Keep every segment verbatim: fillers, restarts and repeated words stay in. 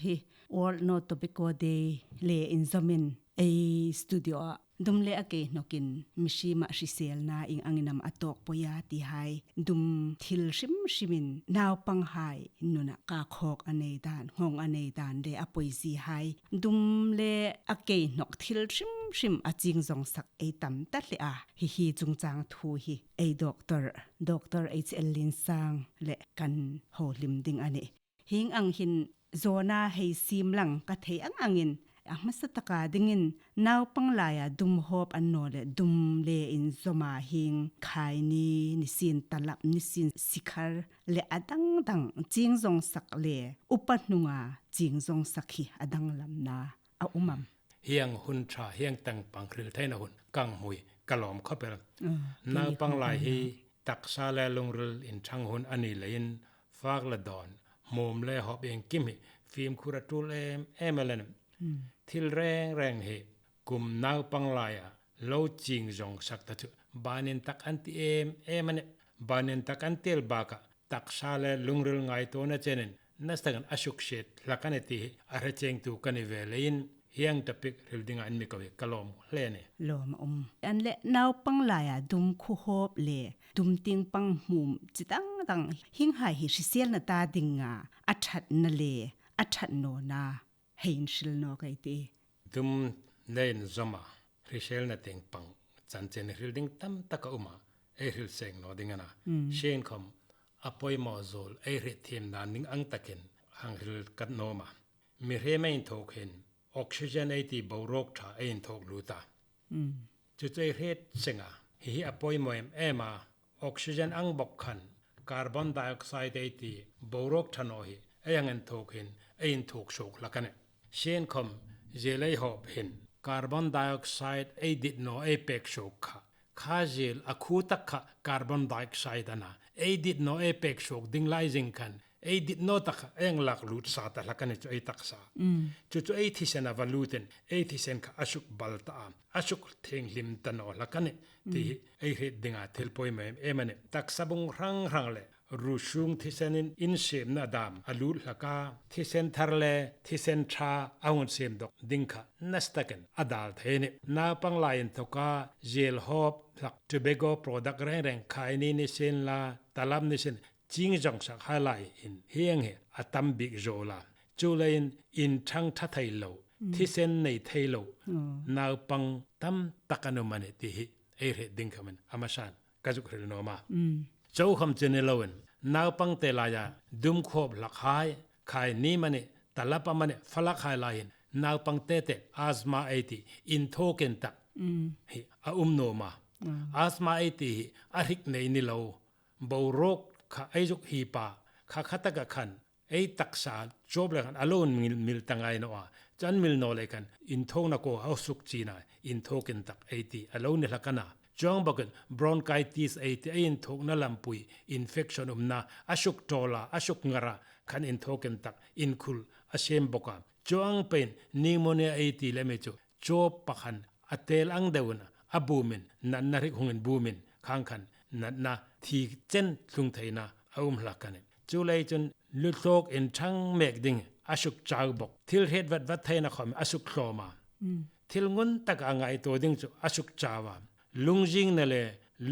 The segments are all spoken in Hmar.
hi World No Tobacco Day le inzawmin ei studio-a dum le a kei hnawkin mihriem hriselna ieng angin am a tawk poi a ti hai dum thil hrim hrimin naupanghai nuna kakhawk a nei dan, nghawng a nei dan le a poizie hai dum le a kei hnawk thil hrim hrim a chieng zawng sak ei tam ta hle a. Hi hi chungchang thu hi ei doctor, Doctor H L Linsang le kan houlim ding a nih. Hieng ang hin zawna hei siem lang ka thei ang angin, a hmasa taka dingin naupang laia dum hawp an naw le dum le inzawma hieng khaini ni sien, talap ni sien, sikhar le a dang dang chieng zawng sak le upa hnunga chieng zawng sak hi a danglamna a um am? Hieng hun ṭha hieng tangpang hril theina hun ka hmu hi ka lawm khawp el. Ah, naupang lai hi taksa le lungril inṭhang hun a ni leiin fak le dawn, hmum le hawp iengkim hi fimkhur a ṭul em em el a nih. Hmm. Thil reng reng hi kum naupang laia lo chieng zawng sak ta chu banin tak an ti em em a nih. Banin tak an ti el bakah taksa le lungril ngaituona chenin nasa takin a suksiet hlak a nih ti hi a hre chengtu ka ni ve leiin hieng topic hril dinga in mi ko hi ka lawm hle a nih. Lawm a um. An le naupang laia dum khu hawp le dum tieng pang hmum chi dang dang hienghai hi hriselna ta dinga a ṭhatna le a ṭhat nawna hei inhril nawk ei tih. Dum le inzawma hriselna tieng pang chanchin hril ding tam tak a um a, ei hril seng naw ding a na. Mm. Sienkhom a poimaw zuol ei hriet thiem dan ding ang takin hang hril ka nuom a. Mihriem ei inthawk hin oxygen ei ti boruok ṭha ei inthawk lut a. Mm. Chu chu ei hriet seng a, hi hi a poimaw em em a, oxygen ang bawk khan carbon dioxide ei ti boruok ṭha naw hi ei hang inthawk hin ei inthawk suok hlak a nih. Sienkhom ziel ei hawp hin carbon dioxide ei dit naw ei pek suok kha, kha ziel a khu tak kha carbon dioxide a na. Ei dit naw ei pek suok ding lai zing khan ei dit naw tak kha ei hang lak lut sa ta hlak a nih chu ei taksa. Mm. Chu chu ei thisen a va lutin ei thisen kha a suk bal ta a, a suk thienghlim ta naw hlak a nih ti hi ei hriet dinga thil poimaw em em a nih. Taksa bung hrang hrang le ru sung thisenin insiemna dam a lut hlak a, thisen thar le thisen ṭha a hung siem dawk ding kha nasa takin a dal thei a nih. Naupang lai inthawka ziel hawp hlak tobacco product reng reng khaini ni sien la, talap ni sien, chieng zawng sak hai lai hin hieng hi a tam bik zuol a. Chuleiin inṭhang ṭha thei lo, mm, thisen nei thei lo, mm, naupang tam tak an um a nih ti hi ei hriet ding khawmin a hmasan ka zuk hril nuom a. Mm. Chu khawm chu ni loin naupang te laia dum khu hawp hlak hai, khaini amanih, talap amanih, fa hlak hai lai hin naupang te te asthma ei ti inthawk intak, mm, hi a um nuom a. Mm. Asthma ei ti hi a hrik nei ni lo, boruok kha ei zuk hi pa, kha kha taka khan ei taksa chawp le khan a lo mil, mil ta ngai naw a. Chu an mil naw lei khan inthawkna kuo a suk chin a, inthawk intak ei ti a lo ni hlak a na. Chuong bawkin bronchitis ei ti, ei inthawkna lampui infection umna a suk tawl a, a suk ngar a, khan inthawk intak inkhul a siem bawk a. Chuong peiin pneumonia ei ti le mi chu chawp pakhat a tel ang deuin a bumin, natna hrik hungin bumin, khang khan natna thi chen tlung theina a um hlak a nih. Chuleiin chun lutlawk inṭhang mek ding a suk chau bawk. Thil hriet vat vat theina khawm a suk tlawm a. Mm. Thil ngun taka ngaituo ding chu a suk chau a. Lungzingna le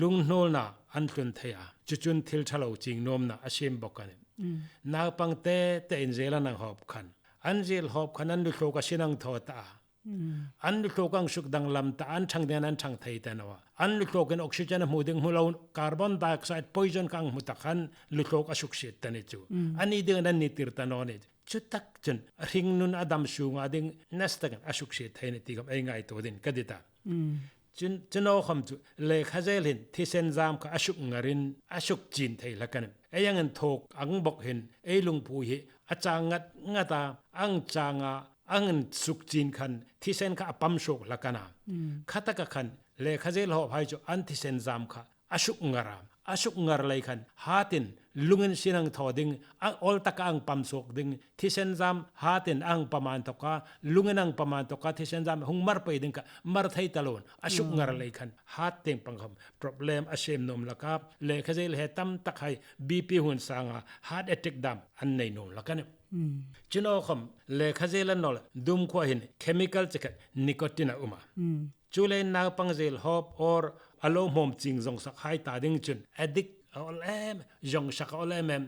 lunghnawlna an tlun thei a. Chu chun thil ṭha lo chieng nuomna a siem bawk a nih. Mm. Naupang te te inziel an hang hawp khan, an ziel hawp khan an lutlawk a sin hang thaw ta a. Mm. An lutlawk hang suk danglam ta, an ṭhang dingin an ṭhang thei ta naw a. An lutlawkin oxygen a hmu ding hmu lo, carbon dioxide poison kha hang hmu ta khan lutlawk a suksiet ta ni chu. Mm. An ni dingin an ni tir ta naw ni. Chu tak chun a hringnun a dam sunga ding nasa takin a suksiet thei ni ti khawm ei ngaituo dingin ka dit a. Mm. Chun, chu naw khawm chu lekha zel hin thisen zam kha a suk ngarin a suk chin thei hlak a nih. Ei hang inthawk ang bawk hin ei lungpui hi a chang ngat ngat a, a hang chang a, a hang insuk chin khan thisen kha a pam suok hlak a na. Mm. Kha taka khan lekha zel hawp hai chu an thisen zam kha a suk ngar a. A suk ngar lei khan hatin lungin sin hang thaw ding, a awl taka hang pam suok ding, thisen zam hatin hang pam a inthawka, lungin hang pam a inthawka, thisen zam hung mar pei ding kha mar thei ta loin a suk ngar lei khan hat tieng pang khawm problem a siem nuom hlak a, lekha zel he tam tak hai B P hung sang a, heart attack dam an nei nuom hlak a nih. Chu naw khawm lekha zel an naw le dum khuo hin chemical chi khat nicotine a um a. Chuleiin naupang zel hawp or a lo hmawm ching zawngsak hai ta ding chun addict a awl em, zawngsak a awl em em.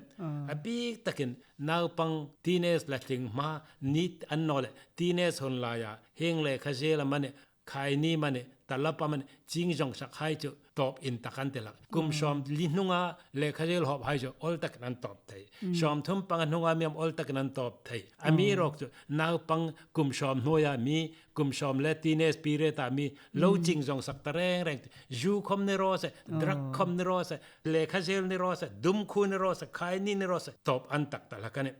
A bik takin naupang teenage la tling hma ni an naw le teenage hun laia hieng lekha zel amanih, khaini amanih, talap amanih, ching zawngsak hai chu tawp intak an ti hlak. Kum sawmli hnunga lekha zel hawp hai chu awl takin an tawp thei. Sawmthum panga hnunga mi am awl takin an tawp thei. Amiruokchu naupang kum sawm hnuoia mi, kum sawm le teenage period-a mi lo ching zawngsak ta reng reng. Zu khawm ni raw se, drug khawm ni raw se, lekha zel ni raw se, dum khuo ni raw se, khaini ni raw se, tawp an tak ta hlak a nih.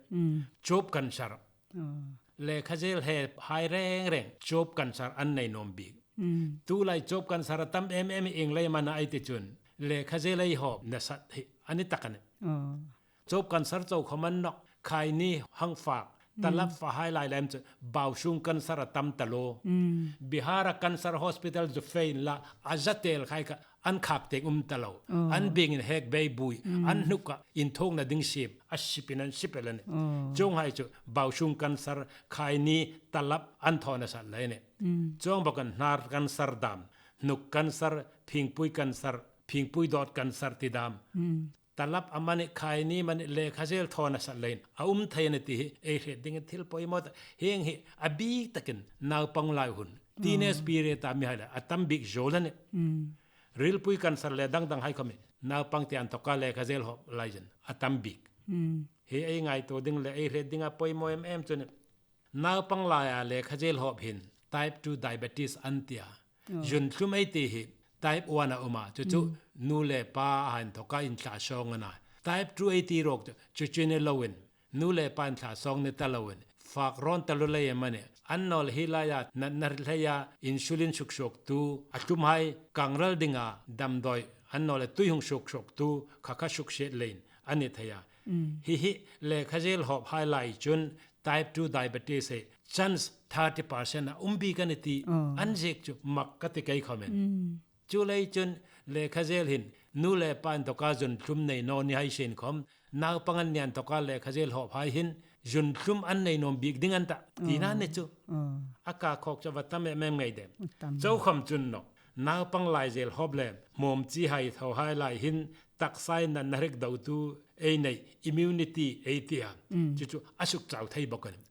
Chup cancer. Lekha zel hep hai reng reng chup cancer an nei nuom bik. Tulai chup cancer a tam em em ieng leiin am a na ei ti chun lekha zel ei hawp nasat hi a ni tak a nih. Chup cancer chau khawm a ni nawh, khaini hang fak, talap fahai lai lem chu bausung cancer a tam taluo. Bihar-a cancer hospital zu fe inla a za tel khai kha an khak teng um ta lo. An bingin hek bei bui, an hnuka inthuokna ding sip a sipin an sip el a nih. Chuong hai chu bausung cancer, khaini, talap an thaw nasat lai a nih. Chuong bawk an hnar cancer dam, hnuk cancer, phingpui cancer, phingpui dawt cancer ti dam. Talap amanih, khaini amanih lekha zel thaw nasat leiin a um thei a nih ti hi ei hriet dingin thil poimaw tak. Hieng hi a bik takin naupang lai hun, teenage period-a mihai lai a tam bik zuol a nih. Rilpui cancer le dang dang hai khawm hi naupang te inthawka lekha zel hawp lai chun a tam bik. Hi ei ngaituo ding le ei hriet dinga poimaw em em chu a nih. Naupang laia lekha zel hawp hin type two diabetes an ti a. Zun thlum ei ti hi type one a um a, chu chu nu le pa hai inthawka inthlasawn a na. Type two ei ti ruok chu, chu chu ni loin nu le pa inthlasawn ni ta loin fak rawn taluo lei amanih, an naw le hi laia natna hleia insulin suksuoktu, a thlum hai kangral dinga damdawi, an naw le tui hung suksuoktu kha kha suksiet leiin a ni thei a. Hi hi lekha zel hawp hai lai chun type two diabetes hi chance thirty percent a um bik a nih ti an ziek chu mak ka ti kei khawmin. Chuleiin chun lekha zel hin nu le pa inthawka zun thlum nei naw ni hai sien khawm, naupang an ni inthawka lekha zel hawp hai hin zun thlum an nei nuom bik ding an tah tina a ni chu. A ka khawk chu a va tam em em ngei dem. Chau khawm chu a ni nawh, naupang lai zel hawp le hmawm chi hai thaw hai lai hin taksa natna hrik dotu ei nei, immunity ei ti a, chu chu a suk chau thei bawk a nih.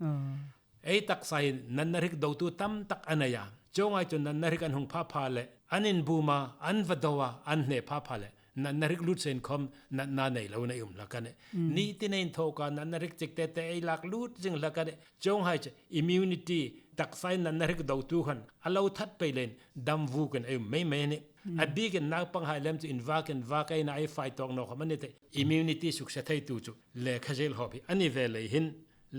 Ei taksa hin natna hrik dotu tam tak a nei a. Chuong hai chu natna hrik an hung pha pha le, an inbum a, an va do a, an hne pha pha le, natna hrik lut sien khawm natna nei lo nei um hlak a nih. Ni ti nei inthawka natna hrik chik te te ei lak lut zing hlak a nih. Chuong hai chu immunity, taksa natna hrik dotu khan a lo that pei leiin dam vuokin ei um mei mei a nih. A bikin naupang hai lem chu invak invak ei na ei fai tawk naw khawm a ni thei. Immunity sukse theitu chu lekha zel hawp hi a ni ve lei hin,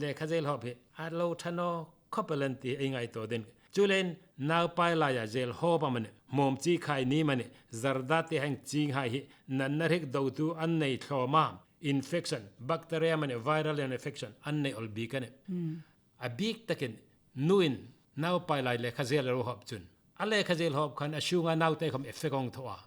lekha zel hawp hi a lo ṭha naw khawp el an ti ei ngaituo ding. Chuleiin naupa laia zel hawp amanih, hmawm chi khaini amanih, zarda te hang ching hai hi natna hrik dotu an nei thlawm a, infection, bacteria amanih, viral infection an nei awl bik a nih. A bik takin nuin naupa lai lekha zel a lo hawp chun, a lekha zel hawp khan a sunga naute khawm effect a hung thaw a.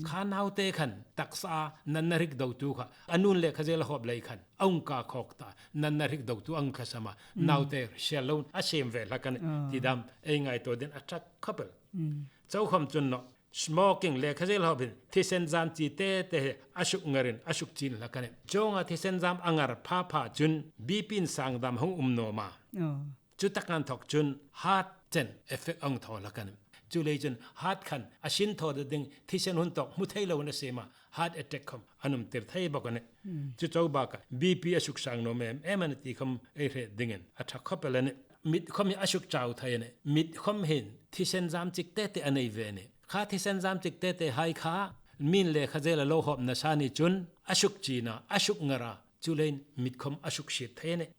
Kha naute khan taksa natna hrik dotu kha a nun lekha zel a hawp lei khan a hung ka khawk ta, natna hrik dotu a hung tlasam a, naute siel lo a siem ve hlak a nih ti dam ei ngaituo ding a ṭha khawp el. Chau khawm chu a ni nawh, smoking, lekha zel hawp hin thisen zam chi te te hi a suk ngarin a suk chin hlak a nih. Chuonga thisen zam a ngar pha pha chun B P insang dam hung um naw am a. Chu taka inthawk chun heart chen effect a hung thaw hlak a nih. Chuleiin chun heart khan a sin thaw ding thisen hun tawk hmu thei loin a siem a, heart attack khawm an um tir thei bawk a nih. Chu chau baka B P a suk sang naw em em a nih ti khawm ei hriet dingin a ṭha khawp el a nih. Mit khawm hi a suk chau thei a nih. Mit khawm hin thisen zam chik te te a nei ve a nih. Kha thisen zam chik te te hai kha min lekha zel a lo hawp nasa ni chun a suk chin a, a suk ngar a, chuleiin mit khawm a suk siet thei a nih.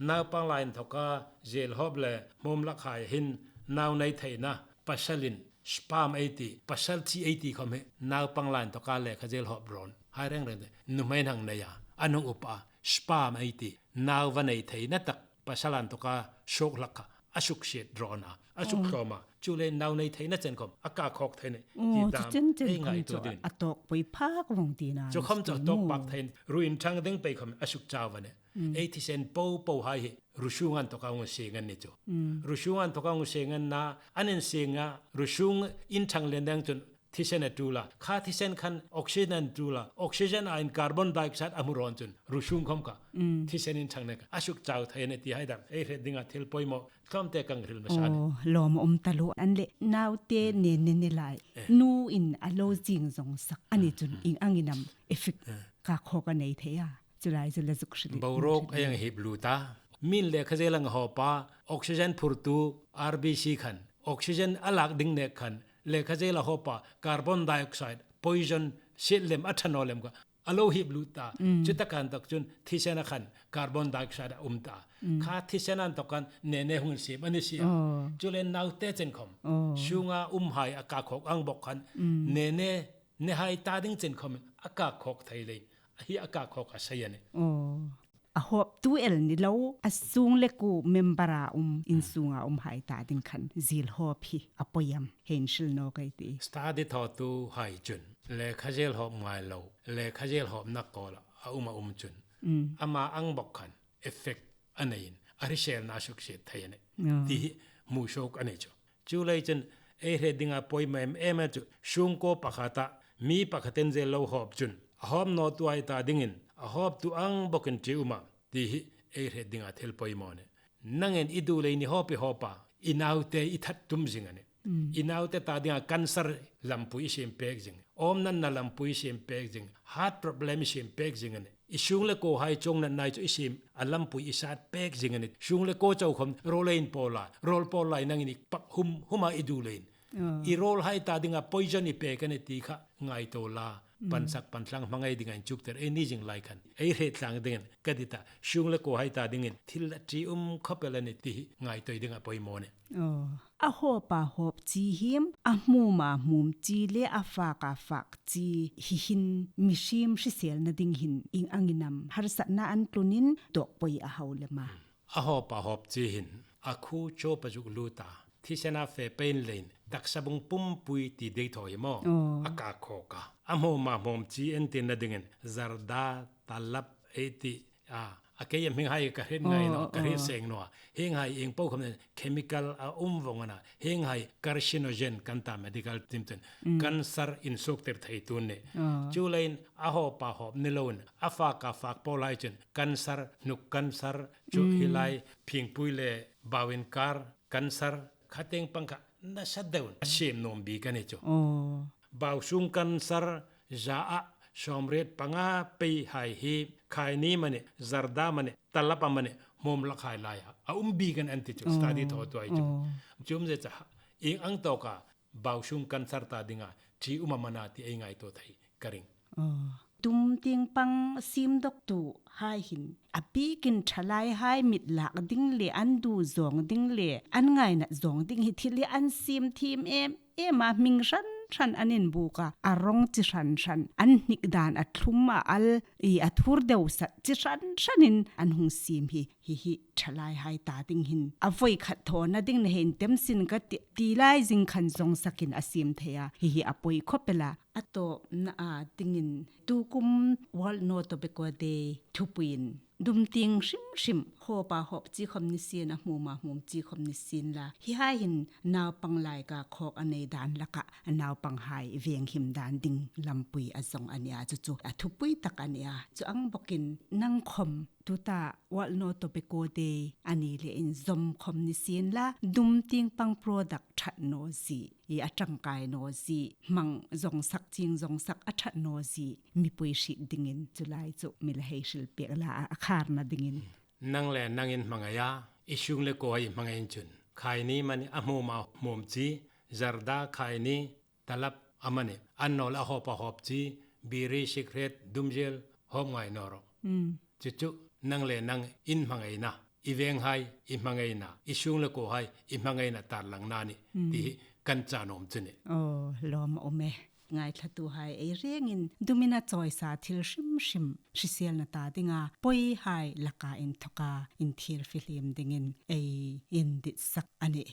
Naupang lai inthawka zel hawp le hmawm lak hai hin nau nei theina, pasalin sperm ei ti, pasal chi ei ti khawm hi naupang lai inthawka lekha zel hawp rawn hai reng reng te nuhmeiin hang nei a, an hung up a, sperm ei ti, nau va nei theina tak pasal inthawka suok hlak kha a suk siet rawn a, a suk thlawm a, chuleiin nau nei theina chen khawm a ka khawk thei a nih ti dam ei ngaituo ding. A tawk pui phak vawng tina. Chu khawm chu a tawk phak thei a nih. Ruin thang ding pei khawm a suk chau a nih. Mm. Ei thisen po po hai hi ruo sunga inthoka hung seng an ni chu. Mm. Ruo sunga inthoka hung seng an na, an inseng a, ruo sung inthang le nang chun thisen a tul a. Kha thisen khan oxygen a tul a. Oxygen-in carbon dioxide a hmu rawn chun ruo sung khom kha. Mm. Thisen inthang ne kha a suk chau thei a nih ti hai dam. Ei hriet dinga thil poimaw tlawmte ka hril hmasa a nih. Aw, lawm a um taluo. An leh naute, mm, nene ne lai. Eh. Nuin a lo, mm, zing zong sak a ni chun, mm, ieng angin am effect, eh, kak khawk a nei thei a. Chu lai chu la zuk hril. Boruok a hung hip lut a. Min lekha zel a hawp a, oxygen phurtu R B C khan oxygen a lak ding nek khan lekha zel a hawp a, carbon dioxide poison, siehlem a ṭha naw lem kha a lo hip lut ta. Mm. Chu taka inthok chun thisen a khan carbon dioxide a um ta. Mm. Kha thisena inthok khan nene hung siem a ni si a. Oh. Chuleiin naute chen khom. Oh. Sunga umhai a kak khawk ang bok khan, mm, nene, nehai ta ding chen khom a kak khawk thei leiin hi a kak khawk a sei a nih. Oh. A hawptu el ni lo, a sung le kuo member-a um, mm, insunga umhai ta ding khan zil hawp hi a poi am, hei hril naw ka ti. Study thawtuhai chun lekha zel hawp ngai lo, lekha zel hawpna kawl a um a um chun, mm, ama ang bok khan effect a neiin a hriselna a suksiet thei a nih. Ah. Ti hi hmusuok a ni chu. Chuleiin chun ei hriet dinga poimaw em em a chu, sungkuo pakhata mi pakhatin zel lo hawp chun a hawp nawtuhai ta dingin a hawptu ang bokin ṭi um a ti hi ei hriet dinga thil poimaw a nih. Nangin i duh leiin i hawp i hawp a, i naute i that tum zing a nih. Mm. I naute ta dinga cancer lampui i siem pek zing. Awm natna lampui i siem pek zing. Heart problem i siem pek zing a nih. I sung le kuohai chuong natnahai chu i siem a lampui i sat pek zing a nih. Sung le kuo chau khom rawl ei inpawl a, rawl pawl lai nangin i pak hum hum a i duh leiin. Ah. I rawlhai ta dinga poison i pek a nih ti kha ngaituo la. Mm. Pansak pantlang hmangai dinga inchuktir ei ni zing lai khan ei hriet tlang dingin ka dit a, sung le kuohai ta dingin thil a ṭi um khawp el a nih ti hi ngaituo dinga poimaw a nih. Oh. A hawpa hawp chi hi, a hmuma hmum chi le a faka fak chi hi hin mihriem hriselna ding hin ieng angin am harsatna an tlunin tawk poi a hau lem a. A hawpa hawp chi hin a khu chawp a zuk lut a. Thisena fe pei leiin taksa bung pumpui ti dei thaw hi maw? Oh. A kak khawk a. A hmuma hmum chi entirna dingin zarda, talap ei ti a, a kei a hminghai ka hriet ngai naw, oh, ka hriet, oh, seng naw a. Hienghai ieng po khom chemical a um vong a na. Hienghai carcinogen kan ta medical team chun. Mm. Cancer insuoktir theitu a nih. Oh. Chuleiin a hawpa hawp ni loin a faka fak pawlhai chun cancer, hnuk cancer, chu, mm, hi lai phingpui le bau inkar cancer kha tieng pang kha nasa deuin a siem nuom bik a ni chu. Oh. Bau sung cancer, za a sawmriet panga peihai hi khaini amanih, zarda amanih, talap amanih, hmum lakhai laia a um bik a nih an ti chu, oh, study thawtuhai chu. Oh. Chu umzie chu ieng ang tawka bau sung cancer ta dinga ṭi um am a na ti ei ngaituo thei ka ring. Oh. Tum tieng pang siem dawktuhai hin a bikin thalaihai mit lak ding le an duh zawng ding le an ngaina zawng ding hi thil hi an siem thiem em em a, hming hran hran an inbuk a, a rawng chi hran hran, an hnik dan a thlum a al i a thur deu sat chi hran hranin an hung siem hi, hi hi thalaihai ta ding hin a voi khat thawna ding nei hin tem sin ka ti, ti lai zing khan zong sakin a siem thei a, hi hi a poi khawp el a. A tawpna a dingin tukum World No Tobacco Day thupuiin dum tieng hrim hrim, hawpa hawp chi khom ni sien, a hmuma hmum chi khom ni sien la, hihai hin naupang lai kak khawk a nei dan laka a naupanghai venghim dan ding lampui a zong a ni a, chu chu a thupui tak a ni a. Chu ang bokin nang khom tuta World No Tobacco Day a ni leiin zom khom ni sien la, dum tieng pang product ṭhat naw zie, i a ṭangkai naw zie, hmang zong sak, chieng zong sak a ṭhat naw zie mipui hriet dingin chu lai chu mi la hei hril pek la a, a kharna dingin. Nang le nang in hmangai a, i sung le kuohai hmangai chun khaini amanih, a hmuma hmum chi, zarda, khaini, talap amanih, annawleh a hawpa hawp chi, biri, sikret, dumzel hawp ngai naw ro. Mm. Chu chu nang le nang in hmangaina, i venghai i hmangaina, i sung le kuohai i hmangaina tarlangna a nih, mm, ti hi kan chah nuom chu a nih. Oh, lawm a um e. Ngaithlatuhai ei rengin dumin a chawisa thil hrim hrim hriselna ta dinga poihai laka inthoka inthier fihliem dingin ei inditsak a nih.